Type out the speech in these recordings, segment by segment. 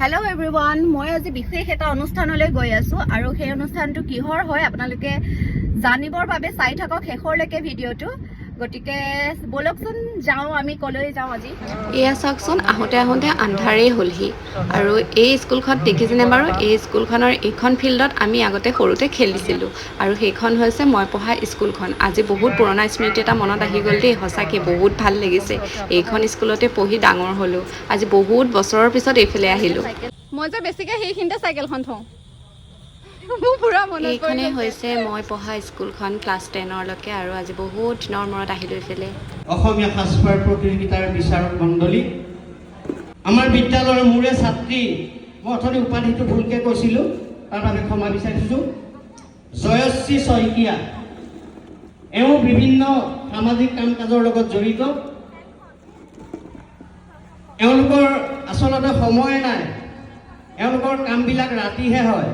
Hello' everyone, মই আজি বিশেষ এটা অনুষ্ঠানলৈ গৈ আছোঁ আৰু সেই অনুষ্ঠানটো কিহৰ হয়, আপোনালোকে জানিবৰ বাবে চাই থাকক শেষৰলৈকে ভিডিঅ'টো। গতিকে ব'লকচোন যাওঁ, আমি ক'লৈ যাওঁ আজি। এয়া চাওকচোন, আহোঁতে আহোঁতে আন্ধাৰেই হ'লহি। আৰু এই স্কুলখন দেখিছেনে বাৰু? এই স্কুলখনৰ এইখন ফিল্ডত আমি আগতে সৰুতে খেলিছিলোঁ আৰু সেইখন হৈছে মই পঢ়া স্কুলখন। আজি বহুত পুৰণা স্মৃতি এটা মনত আহি গ'ল দেই। সঁচাকৈ বহুত ভাল লাগিছে। এইখন স্কুলতে পঢ়ি ডাঙৰ হ'লোঁ। আজি বহুত বছৰৰ পিছত এইফালে আহিলোঁ। মই যে বেছিকৈ সেইখিনিতে চাইকেলখন থওঁ, মোৰ পুৰা মনত পৰি এইখনেই গৈছে। হৈছে মই পঢ়া স্কুলখন ক্লাছ 10ৰলৈকে আৰু আজি বহুত দিনৰ মূৰত আহিলোঁ এইফালে। অসমীয়া সাজপাৰ প্ৰতিযোগিতাৰ বিচাৰক মণ্ডলী, আমাৰ বিদ্যালয়ৰ মোৰে ছাত্ৰী, মই অথনি উপাধিটো ভুলকৈ কৈছিলোঁ, তাৰ বাবে ক্ষমা বিচাৰিছোঁ, জয়শ্ৰী শইকীয়া। এওঁ বিভিন্ন সামাজিক কাম কাজৰ লগত জড়িত। এওঁলোকৰ আচলতে সময় নাই, এওঁলোকৰ কামবিলাক ৰাতিহে হয়।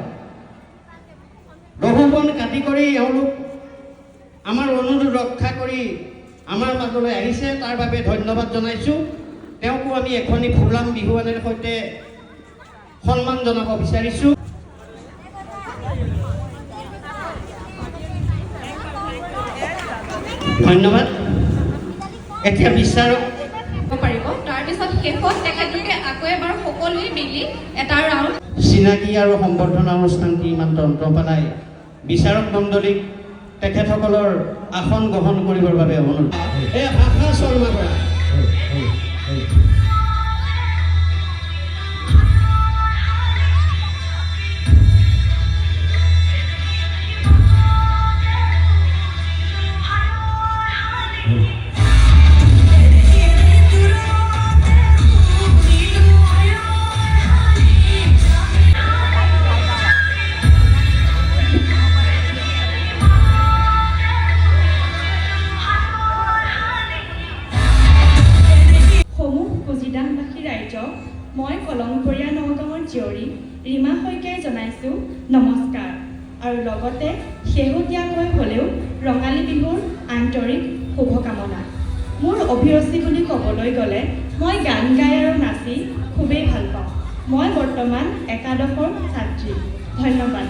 ৰঘুবন কাটি কৰি এওঁলোক আমাৰ অনুৰোধ ৰক্ষা কৰি আমাৰ মাজলৈ আহিছে, তাৰ বাবে ধন্যবাদ জনাইছোঁ। তেওঁকো আমি এখনি ফুলাম বিহুৱানেৰ সৈতে সন্মান জনাব বিচাৰিছোঁ। ধন্যবাদ। এতিয়া বিচাৰক পাৰিব। তাৰপিছত শেষত তেখেতলোকে আকৌ এবাৰ সকলোৱে মিলি এটা ৰাউণ্ড চিনাকি আৰু সম্বৰ্ধনা অনুষ্ঠানটি ইমান অন্ত পেলাই বিচাৰক মণ্ডলীক তেখেতসকলৰ আসন গ্ৰহণ কৰিবৰ বাবে অনুৰোধ। এই ভাষা শৰ্মা বৰা। সমূহ কুজিদাহবাসী ৰাইজক মই কলংপৰীয়া নগাঁৱৰ জীয়ৰী ৰীমা শইকীয়াই জনাইছোঁ নমস্কাৰ আৰু লগতে শেহতীয়াকৈ হ'লেও ৰঙালী বিহুৰ আন্তৰিক শুভকামনা। মোৰ অভিৰুচি বুলি ক'বলৈ গ'লে মই গান গাই আৰু নাচি খুবেই ভাল পাওঁ। মই বৰ্তমান একাদশৰ ছাত্ৰী। ধন্যবাদ।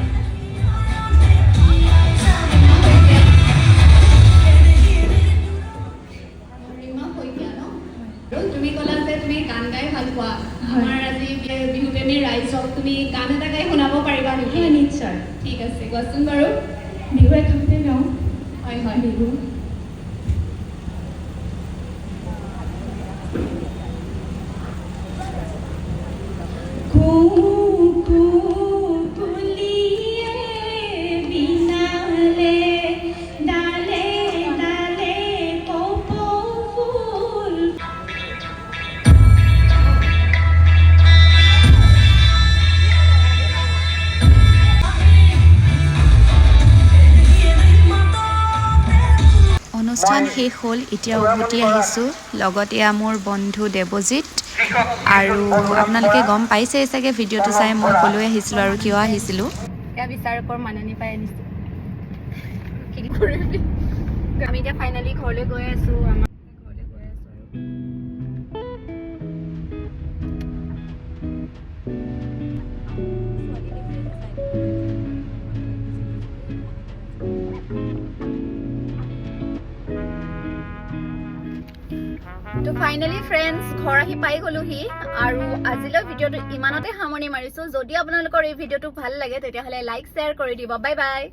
ৰীমা শইকীয়া ন? আৰু তুমি ক'লা যে তুমি গান গাই ভাল পোৱা। হয়। আমাৰ আজি বিহুপ্ৰেমী ৰাইজক তুমি গান এটা গাই শুনাব পাৰিবা নেকি? হয়, নিশ্চয়। ঠিক আছে, কোৱাচোন বাৰু। বিহু এখনতে গাওঁ। হয়। বিহু। কুকু কুলিয়ে বিনালে, ডালে ডালে কপৌ ফুল। অনুষ্ঠান শেষ হ'ল, এতিয়া উভতি আহিছোঁ। লগত এয়া মোৰ বন্ধু দেৱজিত। আৰু আপোনালোকে গম পাইছেই চাগে ভিডিঅ'টো চাই, মই ক'লৈ আহিছিলোঁ আৰু কিয় আহিছিলোঁ। এয়া বিচাৰকৰ মাননি পাই আনিছোঁ। কি কৰিবি, আমি এতিয়া ফাইনেলি ঘৰলৈ গৈ আছোঁ। আমাৰ ঘৰলৈ গৈ আছোঁ আৰু ছোৱালী দেখি আছে। তো ফাইনেলি ফ্ৰেণ্ডছ, ঘৰ আহি পাই গ'লোহি আৰু আজিলৈ ভিডিঅ'টো ইমানতে সামৰণি মাৰিছোঁ। যদি আপোনালোকৰ এই ভিডিঅ'টো ভাল লাগে, তেতিয়াহ'লে লাইক, শ্বেয়াৰ কৰি দিব। Bye bye.